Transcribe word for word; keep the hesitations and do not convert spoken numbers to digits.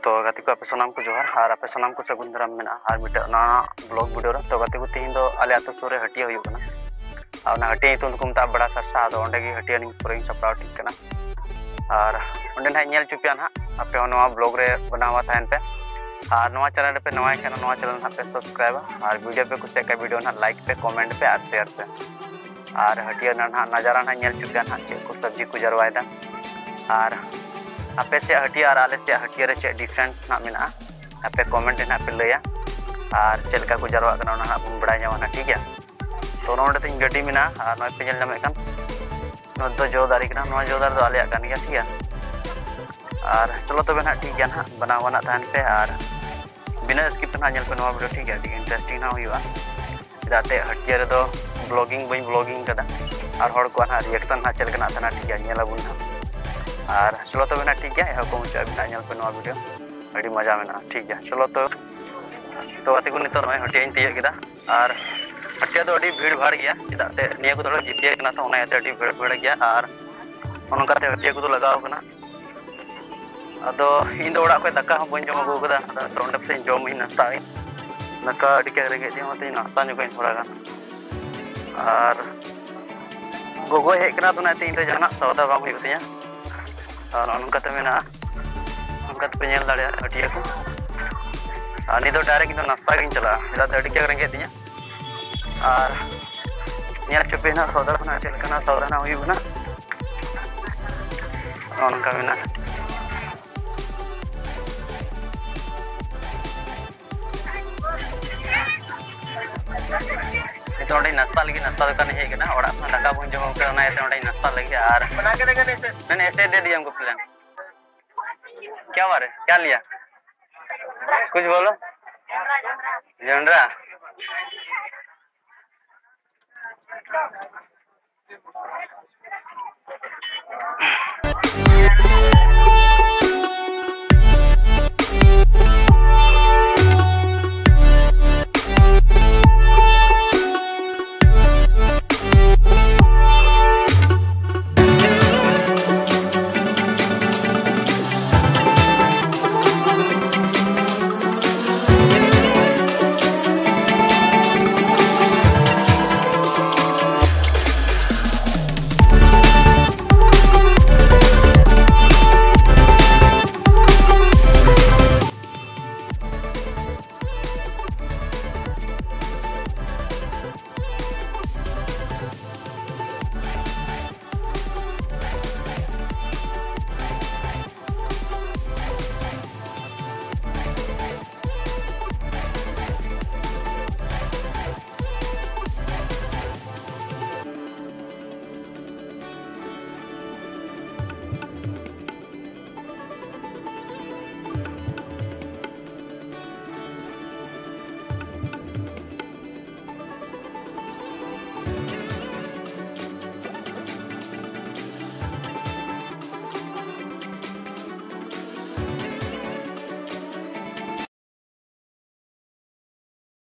ᱛᱚ ᱜᱟᱛᱮ ᱠᱚ, ᱟᱯᱮ ᱥᱟᱱᱟᱢ ᱠᱚ ᱡᱚᱦᱟᱨ ᱟᱨ ᱟᱯᱮ ᱥᱟᱱᱟᱢ ᱠᱚ ᱥᱟᱹᱜᱩᱱ ᱫᱟᱨᱟᱢ ᱢᱮᱱᱟᱜᱼᱟ ᱟᱨ ᱢᱤᱫᱴᱮᱱ ᱱᱟᱣᱟ ᱵᱞᱚᱜ ᱵᱷᱤᱰᱤᱭᱳ ᱨᱮ᱾ ᱛᱚ ᱜᱟᱛᱮ ᱠᱚ, ᱛᱮᱦᱮᱧ ᱫᱚ ᱟᱞᱮ ᱟᱹᱛᱩ ᱥᱩᱨ ᱨᱮ ᱦᱟᱹᱴᱭᱟᱹ ᱦᱩᱭᱩᱜ ᱠᱟᱱᱟ ᱟᱨ ᱚᱱᱟ ᱦᱟᱹᱴᱭᱟᱹ ᱧᱩᱛᱩᱢ ᱫᱚᱠᱚ ᱢᱮᱛᱟᱜᱼᱟ ᱵᱟᱲᱟ ᱥᱟᱨᱥᱟ᱾ ᱟᱫᱚ ᱚᱸᱰᱮ ᱜᱮ ᱦᱟᱹᱴᱭᱟᱹ ᱱᱤᱧ ᱯᱩᱨᱟᱹᱧ ᱥᱟᱯᱲᱟᱣ ᱴᱷᱤᱠ ᱠᱟᱱᱟ ᱟᱨ ᱚᱸᱰᱮ ᱱᱟᱦᱟᱜ ᱧᱮᱞ ᱦᱚᱪᱚ ᱯᱮᱭᱟ ᱱᱟᱦᱟᱜ᱾ ᱟᱯᱮ ᱦᱚᱸ ᱱᱚᱣᱟ ᱵᱞᱚᱜ ᱨᱮ ᱵᱮᱱᱟᱣᱟ ᱛᱟᱦᱮᱱ ᱯᱮ ᱟᱨ ᱱᱚᱣᱟ ᱪᱮᱱᱮᱞ ᱨᱮᱯᱮ ᱱᱟᱣᱟᱭ ᱠᱷᱟᱱ ᱱᱚᱣᱟ ᱪᱮᱱᱮᱞ ᱱᱟᱦᱟᱜ ᱯᱮ ᱥᱟᱵᱥᱠᱨᱟᱭᱤᱵᱟ ᱟᱨ ᱵᱷᱤᱰᱤᱭᱳ ᱯᱮ ᱠᱩᱥᱤᱭᱟᱜ ᱠᱷᱟᱱ ᱵᱷᱤᱰᱤᱭᱳ ᱱᱟᱦᱟᱜ ᱞᱟᱭᱤᱠ ᱯᱮ, ᱠᱚᱢᱮᱱᱴ ᱯᱮ ᱟᱨ ᱥᱮᱭᱟᱨ ᱯᱮ᱾ ᱟᱨ ᱦᱟᱹᱴᱭᱟᱹ ᱨᱮᱱᱟᱜ ᱱᱟᱦᱟᱜ ᱱᱟᱡᱟᱨᱟ ᱱᱟᱦᱟᱜ ᱧᱮᱞ ᱦᱚᱪᱚ ᱯᱮᱭᱟ ᱱᱟᱦᱟᱜ ᱪᱮᱫ ᱠᱚ ᱥᱚᱵᱽᱡᱤ ᱠᱚ ᱡᱟᱨᱣᱟᱭᱮᱫᱟ ᱟᱨ ᱟᱯᱮ ᱥᱮᱫ ᱦᱟᱹᱴᱭᱟᱹ ᱟᱨ ᱟᱞᱮ ᱥᱮᱫ ᱦᱟᱹᱴᱭᱟᱹ ᱨᱮ ᱪᱮᱫ ᱰᱤᱯᱷᱟᱨᱮᱱᱥ ᱱᱟᱦᱟᱜ ᱢᱮᱱᱟᱜᱼᱟ, ᱟᱯᱮ ᱠᱚᱢᱮᱱᱴ ᱨᱮ ᱱᱟᱦᱟᱜ ᱯᱮ ᱞᱟᱹᱭᱟ ᱟᱨ ᱪᱮᱫ ᱞᱮᱠᱟ ᱠᱚ ᱡᱟᱨᱣᱟᱜ ᱠᱟᱱᱟ ᱚᱱᱟ ᱱᱟᱦᱟᱜ ᱵᱚᱱ ᱵᱟᱲᱟᱭ ᱧᱟᱢᱟ ᱱᱟᱦᱟᱜ, ᱴᱷᱤᱠ ᱜᱮᱭᱟ? ᱛᱚ ᱱᱚᱰᱮ ᱛᱤᱧ ᱜᱟᱹᱰᱤ ᱢᱮᱱᱟᱜᱼᱟ ᱟᱨ ᱱᱚᱜᱼᱚᱭ ᱯᱮ ᱧᱮᱞ ᱧᱟᱢᱮᱫ ᱠᱟᱱ ᱱᱚᱣᱟ ᱫᱚ ᱡᱚ ᱫᱟᱨᱮ ᱠᱟᱱᱟ, ᱱᱚᱣᱟ ᱡᱚ ᱫᱟᱨᱮ ᱫᱚ ᱟᱞᱮᱭᱟᱜ ᱠᱟᱱ ᱜᱮᱭᱟ, ᱴᱷᱤᱠ ᱜᱮᱭᱟ? ᱟᱨ ᱪᱚᱞᱚ ᱛᱚᱵᱮ ᱱᱟᱦᱟᱜ ᱴᱷᱤᱠ ᱜᱮᱭᱟ ᱱᱟᱦᱟᱜ, ᱵᱮᱱᱟᱣ ᱵᱟᱱᱟᱜ ᱛᱟᱦᱮᱱ ᱯᱮ ᱟᱨ ᱵᱤᱱᱟᱹ ᱥᱠᱤᱯ ᱛᱮ ᱱᱟᱦᱟᱜ ᱧᱮᱞ ᱯᱮ ᱱᱚᱣᱟ ᱵᱷᱤᱰᱤᱭᱳ, ᱴᱷᱤᱠ ᱜᱮᱭᱟ? ᱟᱹᱰᱤ ᱤᱱᱴᱟᱨᱮᱥᱴᱤᱝ ᱱᱟᱦᱟᱜ ᱦᱩᱭᱩᱜᱼᱟ᱾ ᱪᱮᱫᱟᱜ ᱥᱮ ᱦᱟᱹᱴᱭᱟᱹ ᱨᱮᱫᱚ ᱵᱞᱚᱜᱤᱝ ᱵᱟᱹᱧ ᱵᱞᱚᱜᱤᱝ ᱠᱟᱫᱟ ᱟᱨ ᱦᱚᱲ ᱠᱚᱣᱟᱜ ᱱᱟᱦᱟᱜ ᱨᱤᱭᱮᱠᱥᱚᱱ ᱱᱟᱦᱟᱜ ᱪᱮᱫ ᱞᱮᱠᱟᱱᱟᱜ ᱛᱟᱦᱮᱱᱟ, ᱴᱷᱤᱠ ᱜᱮᱭᱟ? ᱧᱮᱞ ᱟᱵᱚᱱ ᱱᱟᱦᱟᱜ᱾ ᱟᱨ ᱪᱚᱞᱚ ᱛᱚᱵᱮ ᱱᱟᱦᱟᱜ ᱴᱷᱤᱠ ᱜᱮᱭᱟ, ᱮᱦᱚᱵ ᱠᱚ ᱢᱩᱪᱟᱹᱫ ᱟᱹᱵᱤᱱ ᱱᱟᱦᱟᱜ ᱧᱮᱞ ᱯᱮ ᱱᱚᱣᱟ ᱵᱷᱤᱰᱤᱭᱳ, ᱟᱹᱰᱤ ᱢᱚᱡᱟ ᱢᱮᱱᱟᱜᱼᱟ, ᱴᱷᱤᱠ ᱜᱮᱭᱟ? ᱪᱚᱞᱚ ᱛᱚ᱾ ᱛᱚ ᱜᱟᱛᱮ ᱠᱚ, ᱱᱤᱛᱚᱜ ᱱᱚᱜᱼᱚᱭ ᱦᱟᱹᱴᱭᱟᱹᱧ ᱛᱤᱭᱟᱹᱜ ᱠᱮᱫᱟ ᱟᱨ ᱦᱟᱹᱴᱭᱟᱹ ᱫᱚ ᱟᱹᱰᱤ ᱵᱷᱤᱲ ᱵᱷᱟᱲ ᱜᱮᱭᱟ, ᱪᱮᱫᱟᱜ ᱥᱮ ᱱᱤᱭᱟᱹ ᱠᱚᱫᱚ ᱡᱤᱛᱭᱟᱹ ᱠᱟᱱᱟ, ᱛᱚ ᱚᱱᱟ ᱤᱭᱟᱹᱛᱮ ᱟᱹᱰᱤ ᱵᱷᱤᱲ ᱵᱷᱤᱲ ᱜᱮᱭᱟ᱾ ᱟᱨ ᱚᱱᱠᱟᱛᱮ ᱦᱟᱹᱴᱭᱟᱹ ᱠᱚᱫᱚ ᱞᱟᱜᱟᱣ ᱠᱟᱱᱟ᱾ ᱟᱫᱚ ᱤᱧ ᱫᱚ ᱚᱲᱟᱜ ᱠᱷᱚᱡ ᱫᱟᱠᱟ ᱦᱚᱸ ᱵᱟᱹᱧ ᱡᱚᱢ ᱟᱹᱜᱩ ᱠᱟᱫᱟ, ᱟᱫᱚ ᱱᱤᱛᱚᱜ ᱚᱸᱰᱮ ᱯᱟᱥᱮᱡ ᱡᱚᱢ ᱟᱹᱧ, ᱱᱟᱥᱛᱟᱜ ᱟᱹᱧ᱾ ᱫᱟᱠᱟ ᱟᱹᱰᱤ ᱠᱟᱡᱟᱠ ᱨᱮᱸᱜᱮᱡ ᱫᱤᱧ, ᱚᱱᱟᱛᱮ ᱱᱟᱥᱛᱟ ᱧᱚᱜ ᱟᱹᱧ ᱛᱷᱚᱲᱟ ᱜᱟᱱ᱾ ᱟᱨ ᱜᱚᱜᱚᱭ ᱦᱮᱡ ᱠᱟᱱᱟ, ᱟᱫᱚ ᱚᱱᱟᱛᱮ ᱤᱧ ᱫᱚ ᱡᱟᱦᱟᱱᱟᱜ ᱥᱚᱣᱫᱟ ᱵᱟᱝ ᱦᱩᱭᱩᱜ ᱛᱤᱧᱟᱹ᱾ ᱟᱨ ᱱᱚᱜᱼᱚ ᱱᱚᱝᱠᱟᱛᱮ ᱢᱮᱱᱟᱜᱼᱟ, ᱱᱚᱝᱠᱟ ᱛᱮᱯᱮ ᱧᱮᱞ ᱫᱟᱲᱮᱭᱟᱜᱼᱟ ᱦᱟᱹᱴᱭᱟᱹ ᱠᱚ᱾ ᱟᱨ ᱱᱤᱛ ᱫᱚ ᱰᱟᱭᱨᱮᱠᱴ ᱤᱧ ᱫᱚ ᱱᱟᱥᱛᱟ ᱜᱤᱧ ᱪᱟᱞᱟᱜᱼᱟ, ᱪᱮᱫᱟᱜ ᱥᱮ ᱟᱹᱰᱤ ᱠᱟᱡᱟᱠ ᱨᱮᱸᱜᱮᱡ ᱫᱤᱧᱟ᱾ ᱟᱨ ᱧᱮᱞ ᱦᱚᱪᱚ ᱯᱮ ᱱᱟᱦᱟᱜ ᱥᱚᱣᱫᱟ ᱠᱷᱚᱱᱟᱜ ᱪᱮᱫ ᱞᱮᱠᱟᱱᱟᱜ ᱥᱚᱣᱫᱟ ᱱᱟᱦᱟᱜ ᱦᱩᱭᱩᱜ ᱠᱟᱱᱟ, ᱱᱚᱜᱼᱚ ᱱᱚᱝᱠᱟ ᱢᱮᱱᱟᱜᱼᱟ᱾ ᱱᱤᱛᱚᱜ ᱚᱸᱰᱮᱧ ᱱᱟᱥᱛᱟ ᱞᱟᱹᱜᱤᱫ, ᱱᱟᱥᱛᱟ ᱫᱚᱠᱟᱱ ᱤᱧ ᱦᱮᱡ ᱠᱟᱱᱟ, ᱚᱲᱟᱜ ᱠᱷᱚᱱ ᱫᱟᱠᱟ ᱵᱟᱹᱧ ᱡᱚᱢ ᱟᱹᱜᱩ ᱠᱟᱫᱟ, ᱚᱱᱟ ᱤᱭᱟᱹᱛᱮ ᱚᱸᱰᱮᱧ ᱱᱟᱥᱛᱟ ᱞᱟᱹᱜᱤᱫ᱾ ᱟᱨ मैंने ऐसे दे दिया हमको प्लेन। क्या बात है, क्या लिया? कुछ बोलो। जोंडरा।